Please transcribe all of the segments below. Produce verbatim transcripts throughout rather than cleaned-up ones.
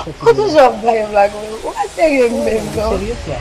Ou toujou ap bay blag, men ou pa serye menm, non. Serye, frè.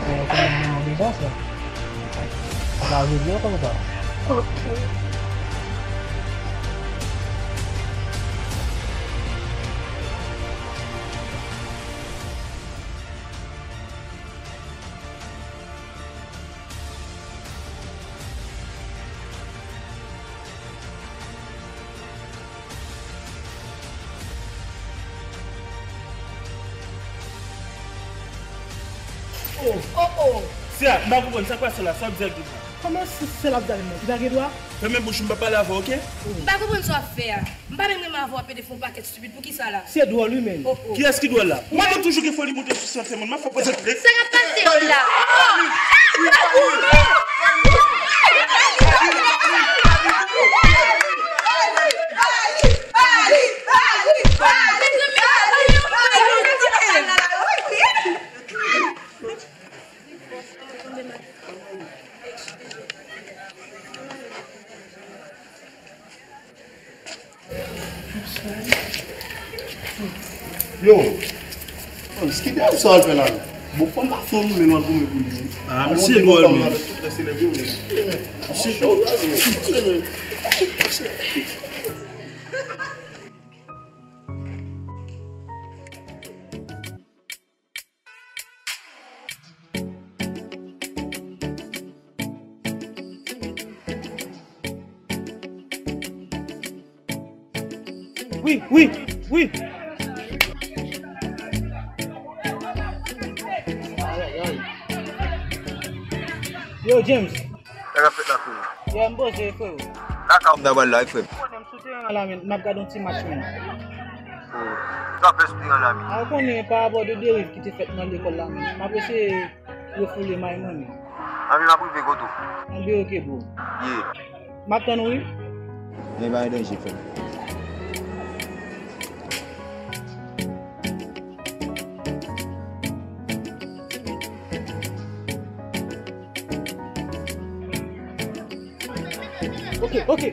Ou konnen mwen deja, frè. Sa vle di konsa. Ok. Oh, oh, oh. Sè, m pa konprann sa k pase la, sa w ap di ak doum nan? Kòman se, se l ap di ak mwen? Li pa gen dwa? Fèmen bouch ou, m pa pale avè w, oke? M pa konprann sa w ap fè a. M pa menm renmen avè w ap pede fè yon pakèt stupid. Poukisa la? Se dwòl, wi, menm. Oh, oh. Kiyès ki dwòl la? Ou pa konn toujou gen foli moute sou sante moun. M ap fè w pwozè tèt. Sa k ap pase la? Oh! Yo, bon, Skide, sa w al fè la menm? Bon, fò m pa fè yon goumen, m al goumen pou li. Ah, misye dwòl, men. Misye dwòl. Wi, wi, wi. Yo, James. Sa k ap fèt la, frè? Yo, m poze, frè. Lakay ou m ta pral la, wi, frè. Sou teren an la, men, m ap gade yon ti match, men. Oh, sa fè sou teren an la, men. A, ou konnen, pa rapò de deriv ki te fèt nan lekòl la, men. M ap eseye refoule may mwen, men. Anvi m ap rive kote w. Anvi, oke, bro. Yeah. M ap tann ou, wi. Men pa gen danje, frè m. Oke, oke.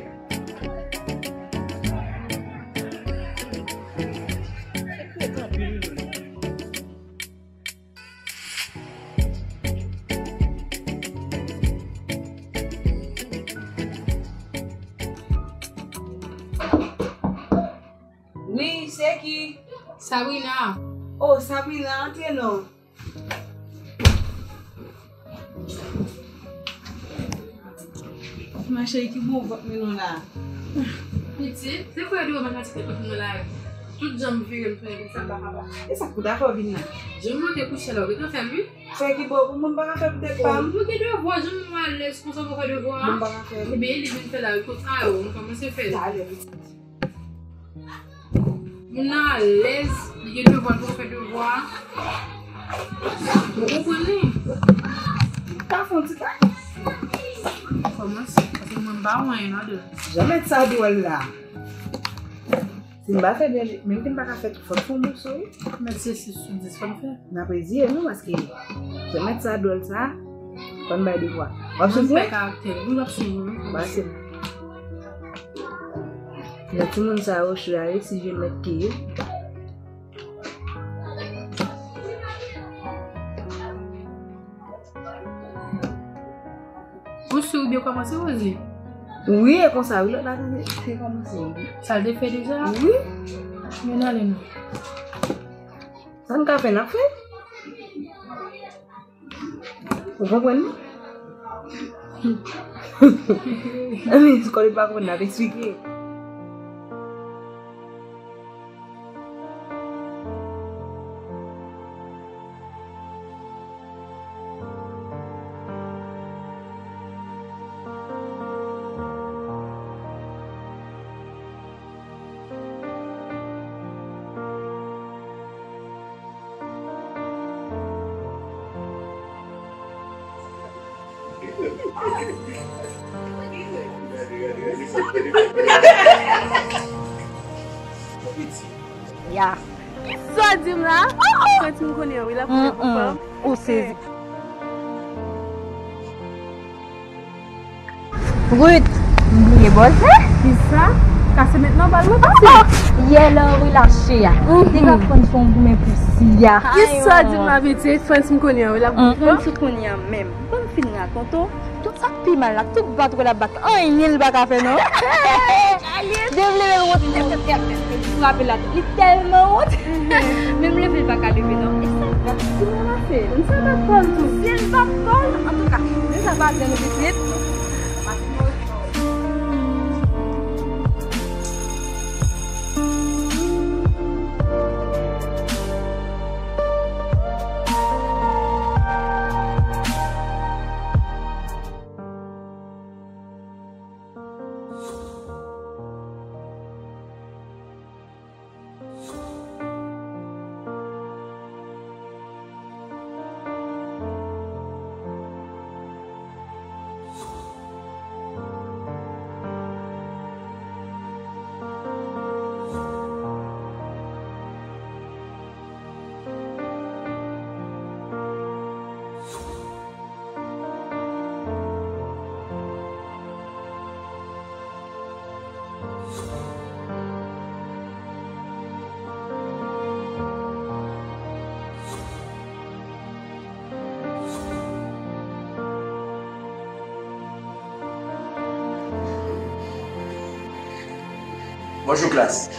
Wi, se ki? Sabrina. Oh, Sabrina, antre non. Ma chérie, ki bon vant mwen non la. Pitit, se fè dlo matematik tout moun nan lari. Tout jan m vire m tounen pitit sa m pa kapab. E sa k pou dakò vin la? Jan m monte kouche la, ou gentan fè l wi. Fè ki bò pou moun pa ka fè poutèt pa m. Ou gen devwa, jan m alèz konsa pou fè devwa. Moun pa ka fè l. Ebyen, li vin fè la, kot sa yo, nou kòmanse fè l. Talè, pitit. Moun nan alèz, li gen devwa, l poko fè devwa. Ou konprann li? Pa fè yon ti kay. Kòmanse, paske mwen m pa wè anyen ladan. Jan mèt sa dwòl la. Si m pa fè byen, menm ke m pa ka fè tout, fò m fè yon moso, wi. Mèt se sis sou dis, fò m fè. N ap reziye nou, paske jan mèt sa dwòl sa, fò n bay devwa. W ap swiv mwen? Mwen fè karaktè, wi, w ap swiv mwen. Ba, se bon. Nan timoun sa yo, chou a resi je mèt ke yo. Ou si w byen kòmanse, Rosie? Wi, e konsa, wi, lòt la te, te kòmanse, wi. Sa l te fè deja? Wi. Men ale non. Sa n ka fè, n ap fè. Ou konprann li? Anben, si w pa konprann, n ap eksplike. Ya. Kisa w di m la? Oh, oh! Frè ti m konnen an, wi, l ap pran pou fanm. Ou sezi. Ruth, m bliye bòzè. Kisa? Kase mentnan, bal mwen pase. Oh, oh! Yè la, relache a. Te ka pran son goumen pou si a. Kisa w di m la, piti? Frè ti m konnen an, wi, l ap pran pou fanm. Frè ti konnen an menm. Ban m fin rakonte w. Tout sa k pi mal la, tout bat w l ap bat. Anyen l pa ka fè non. Devle l wont tèt tèt tèt tèt. Frape la, li tèlman wont. Menm leve l pa ka leve non. E sa bat si mwen pase. Konn sa bat kò l tou. Si l bat kò l, antouka, lè sa pa byen nou pitit. Bonjou klas.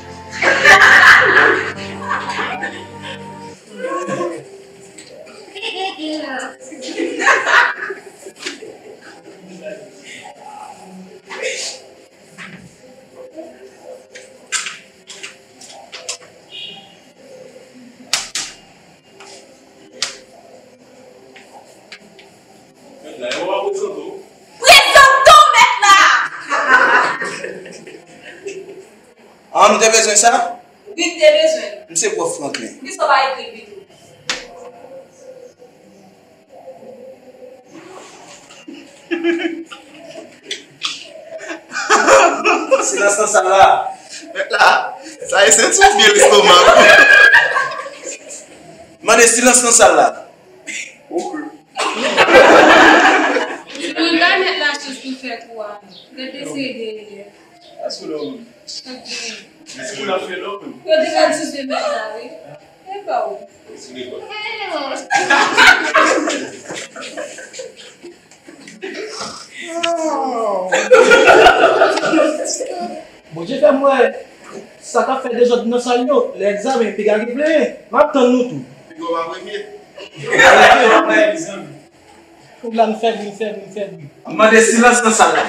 Mèt la, e ou a prezante w? Prezante w, mèt la! Ah, nou te bezwen sa? Wi, m te bezwen l. M se pwòf Franklin. Poukisa w pa ekri l pito? Silans nan sal la. Mèt la, sa e senti w byen lestomak. Mande silans nan sal la. Ok. Mwen bay mèt la chans pou fè kou a. Gade se dèyè. Asou lòm. Ok. Mèt la fè lòm. Yo te ka di se mèt la, wi. E pa ou. Bondye fè m wè sa k ap fè dezòd nan sal yo. Lè egzamen, piga gen plenyen. M ap tann nou tou. Piga w pa premye. Fòk la n fè bri, n fè bri, n fè bri. M mande silans nan sal la.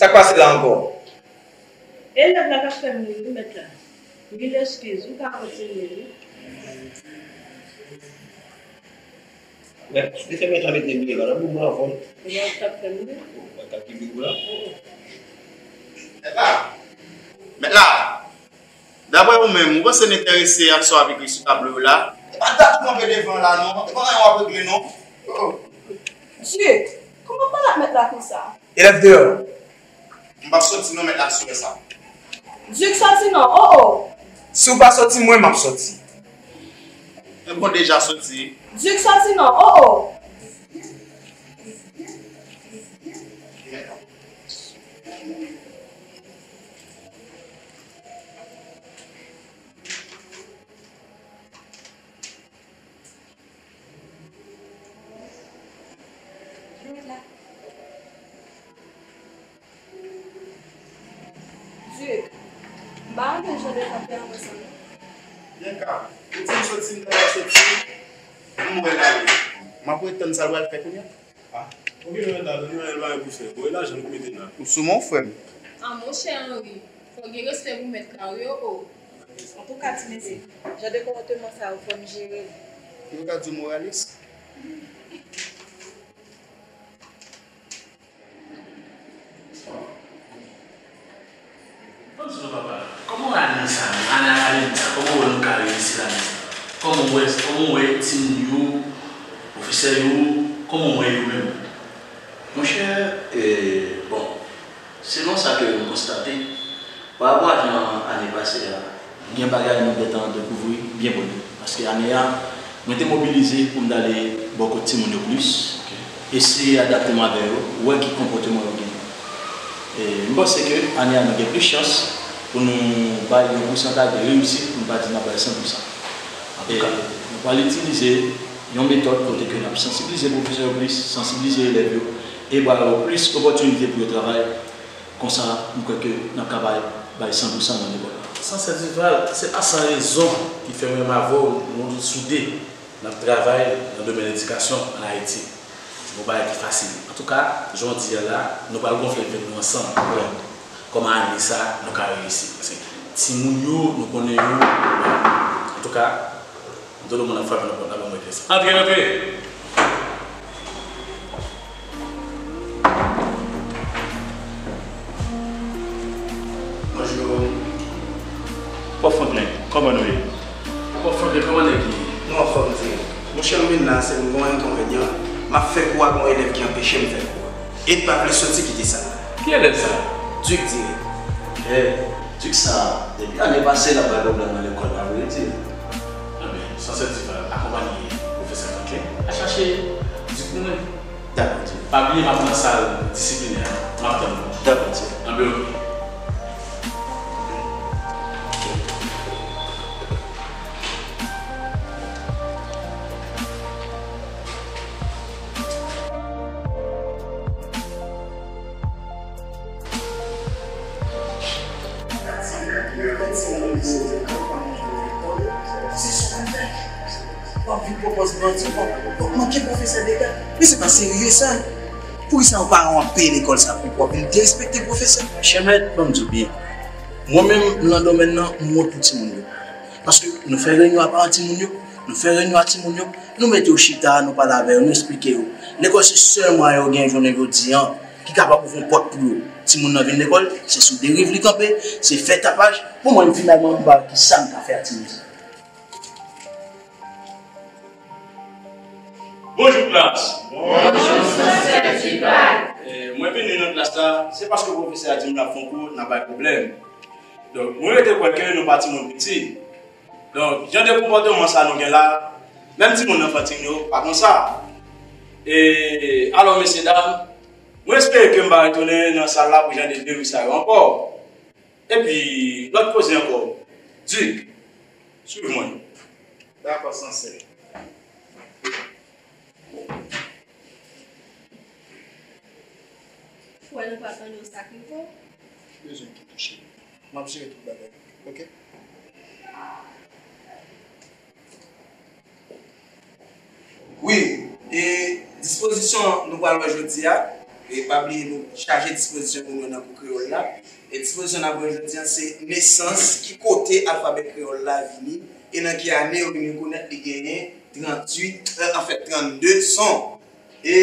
Sa k pase la ankò? Elèv la k ap fè m ri wi, mèt la. M gen eskiz, ou ka kontinye wi. Mèt, li fè mèt la mete byen la nan boum la ankò. Mèt la, mèt la, daprè ou menm, ou panse n enterese ak sa w ap ekri sou tablo yo la? E pa dat ou kanpe devan la non, e pa anyen w ap regle non. Dye, kòman w pale ak mèt la konsa? Elèv deyò. M p ap soti non, mèt la sou lè sa. Duke soti non, oh oh! Si w pa soti, mwen m ap soti. Men bon, deja soti. Duke soti non, oh oh! Duke, m pa renmen jan de kanpe an konsa non. Byenka, ou di m soti, m ta soti, m wè l ale. M ap ret tann sa l pral fè kounye a. Ah, ok, mwen ta tann, mwen pa gen pou fè. Bon, e lajan nou mete la. Ou sou men w, frè m. Ah, monchè Henry, fò w gen respè pou mèt la wi, oh oh. Antouka, ti mesye, jan de konpòteman sa yo, fò n jere l. Yo ka di w moralis. Di nou, papa, kòman w wè ane sa menm, ane akademik sa, kòman w wè nou ka reyisi ane sa? Kòman w wè, kòman w wè timoun yo, pwofesè yo, kòman w wè yo menm? Monchè, e, bon, selon sa ke nou konstate, parapò a jan ane pase a, gen bagay nou gentan dekouvri byen bonè. Paske ane a, mwen te mobilize pou m t ale bò kot timoun yo plis, eseye adapte m avè yo, wè ki konpòteman yo gen. E, m panse ke ane a nou gen plis chans pou nou bay yon pousantaj de reyisit, pou n pa di n ap bay san pou san. Antouka, nou pral itilize yon metòd kote ke n ap sansibilize pwofesè yo plis, sansibilize elèv yo, e ba yo plis opòtinite pou yo travay. Konsa, m kwè ke n ap ka bay, bay san pou san nan lekòl la. Sansè Duval, se pa san rezon ki fè mwen menm avè w, nou tout soude, n ap travay nan domèn edikasyon ann Ayiti. Se pa yon bagay ki fasil. Antouka, jan w di a la, nou pral gonfle vant nou ansanm pou wè kòman ane sa nou ka reyisi. Paske timoun yo, nou konnen yo. Antouka, Tout moun ap frape nan pòt la, ban mwen kle sa. Antre, antre! Bonjou. Pwòf Franklin, kòman nou ye? Pwòf Franklin, kòman nèg ye? Nou anfòm, dirèk. Monchè, m vin la, se m gen yon enkonvenyan. M ap fè kou a, gen yon elèv ki anpeche m fè kou a. E m pa vle soti kite sa. Ki elèv sa? Duc, dirèk. Eh, Duc sa, depi ane pase, l ap bay pwoblèm nan lekòl la, vre di. Anben, Sansè Duval, akonpanye pwofesè Franklin al chache Duc nou menm. Dakò, Duc. Pa bliye, m ap nan sal disiplinè a. M ap tann ou. Dakò, Duc. Anben, oke. W ap vin pran pòz bandi, w ap, w ap manke pwofesè dega. Men se pa serye sa. Poukisa yon paran w ap peye lekòl sa pou w ap vin derespekte pwofesè? Chèmèt, ban m di w byen. Mwen menm, nan domèn nan, m wont pou timoun yo. Paske nou fè reyinyon a paran timoun yo, nou fè reyinyon a timoun yo, nou mete yo chita, nou pale avè yo, nou eksplike yo. Lekòl se sèl mwayen yo gen jounen jodi a ki kapab ouvri yon pòt pou yo. Timoun nan vin lekòl, se sou deriv li kanpe, se fè tapaj. Bon, mwen, finalman, m pa wè kisa m ka fè ak timoun sa. Bonjou, klas. Bonjou, Sansè Duval. Eh, mwen vini nan klas la, se paske pwofesè a di m l ap fè yon kou, n ap bay pwoblèm. Donk, mwen rete kwè ke nou pa timoun piti. Donk, jan de konpòteman sa nou gen la, menm timoun nan fantin yo pa konsa. E, alò, mesye dam, mwen espere ke m pa retounen nan sal la pou jan de deriv sa yo ankò. Epi, lòt koze ankò. Duc, swiv mwen. Dakò, Sansè. Frè nou pa tande w sa k rive w. Bezwen ki touche. M ap jere tout bagay. Oke? Wi, e dispozisyon nou pral wè jodi a, e pa bliye nou chaje dispozisyon pou nou nan kou kreyòl la. E dispozisyon n ap wè jodi a se nesans, ki kote alfabè kreyòl la vini, e nan ki ane yo vin rekonèt li genyen tranntuit, e, anfèt, trannde son. E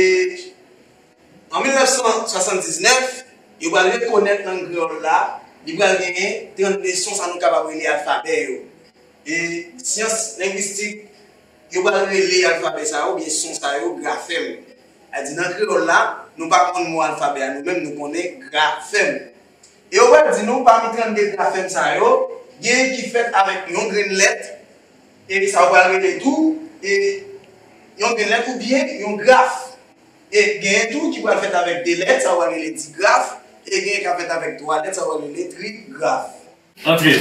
an mil nèf san swasanndiznèf, yo pral rekonèt lang kreyòl la, li pral genyen trannde son, sa nou kapab rele alfabè yo. E syans lengwistik, yo pral rele alfabè sa yo, oubyen son sa yo, grafèm. Sa di nan kreyòl la, nou pa konn mo alfabè a, nou menm nou konnen grafèm. E yo pral di nou, pami trannde grafèm sa yo, genyen ki fèt avèk yon grenn lèt, e sa yo pral rele tou, e yon grenn lèt oubyen yon graf. E genyen tou ki pral fèt avèk de lèt, sa yo pral rele digraf, e genyen k ap fèt avèk twa lèt, sa yo pral rele trigraf. Antre.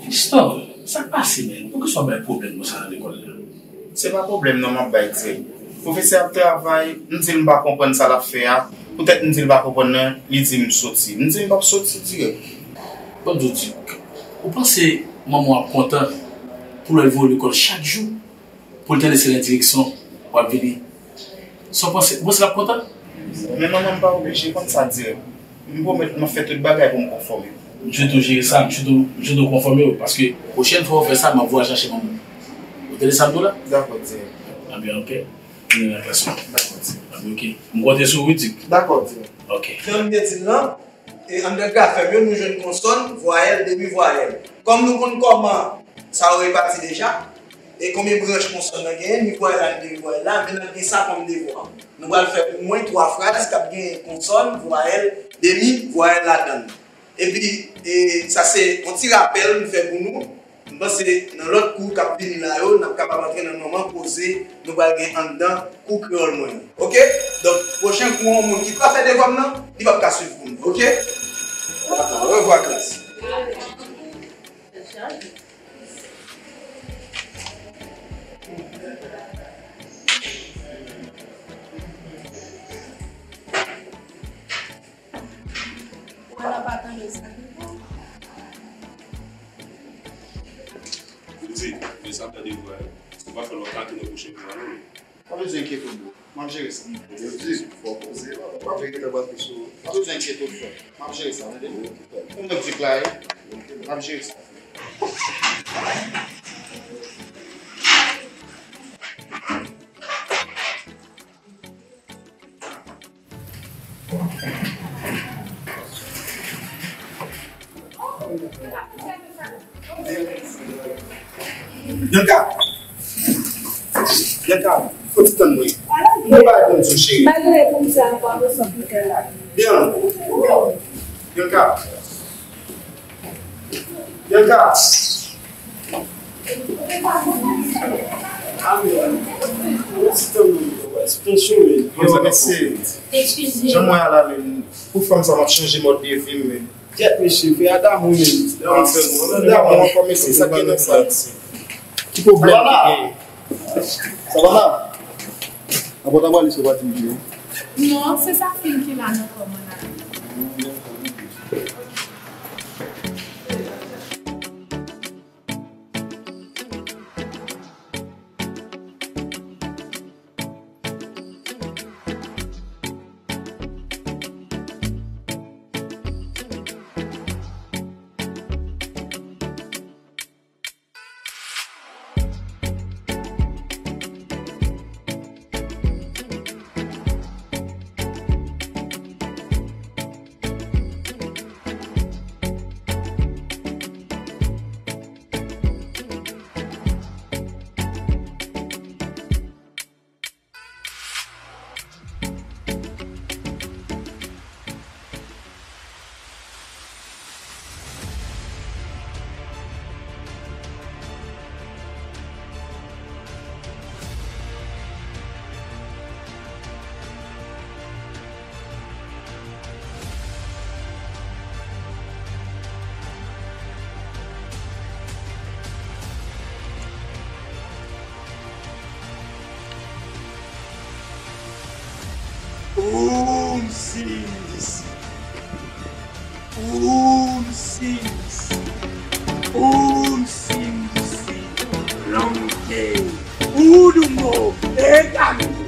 Fiston, sa k pase, menn? Poukisa w bay pwoblèm konsa nan lekòl la? Se pa pwoblèm non m ap bay, dirèk. Pwofesè ap travay, m di l m pa konprann sa l ap fè a. Poutèt m di l pa konprann nan, li di m soti. M di l m p ap soti dirèk. Ban m di w, Duc, ou panse manman w ap kontan pou l wè l voye w lekòl chak jou? Pou l tande se nan direksyon w ap vini. Sa w panse? Ou panse l ap kontan? Men manman m pa oblije konn sa dirèk. M pwomèt m ap fè tout bagay pou m konfòme. M swete w jere sa, m swete w, m swete w konfòme w, paske pwochèn fwa w fè sa, m ap voye al chache manman w. Ou tande sa m di w la? Dakò, dirèk. Anben, oke. Vini nan klas mwen. Dakò, Di. Ok. M konte sou ou wi, Dik. Dakò, Di. Ok. Jan m te di l lan, e anndan grafèm yo, nou jwenn konsòn, vwayèl, demi vwayèl. Kòm nou konn kòman sa yo repati deja, e konbyen branch konsòn nan genyen, ni vwayèl la, ni demi vwayèl la, men n ap gen sa kòm devwa. Nou pral fè omwen twa fraz k ap gen konsòn, vwayèl, demi vwayèl ladan l. Epi, e, sa se yon ti rapèl m fè pou nou. M panse nan lòt kou k ap vini la yo, n ap kapab antre nan moman koze nou pral gen anndan kou kreyòl mwen an. Oke? Donk, pwochen kou an, moun ki pa fè devwa m nan, li p ap ka swiv kou m nan. Oke? Orevwa, klas. Ou di, men sa tande vwa, si w pa fè l, w ap ka tounen pwochen vwa, non? Pa bezwen enkyete w, bro. M ap jere sa. Yo di, fò poze, w ap vin gen tan bat sou. Pa bezwen enkyete w, frè. M ap jere sa, tande? Ou mèt di klare. M ap jere sa. Bianca! Bianca, fò ti tann mwen. Mwen bay pou m di w, cheri. Malgre pou m di ankò, nou sot pou fè la. Bian-, Bianca. Bianca. Amen. Fò ti tann mwen. Fò ti tann mwen. Yo, mesye. Jan mwen ala menm. Pou fanm sa, m ap chanje mòd de vi m, men. Kèt, mesye, fè a damou, men. Damou ankò, mesye, sa k gen nan sa. Ki pwoblèm ki genyen? Savannah! Apot a Malice ou pa di m byen. Non, se sa fin ki la nan kò mwen la. Oum Sindisi. Oum Sindisi. Oum Sindisi. Long day. Udumo. Egami.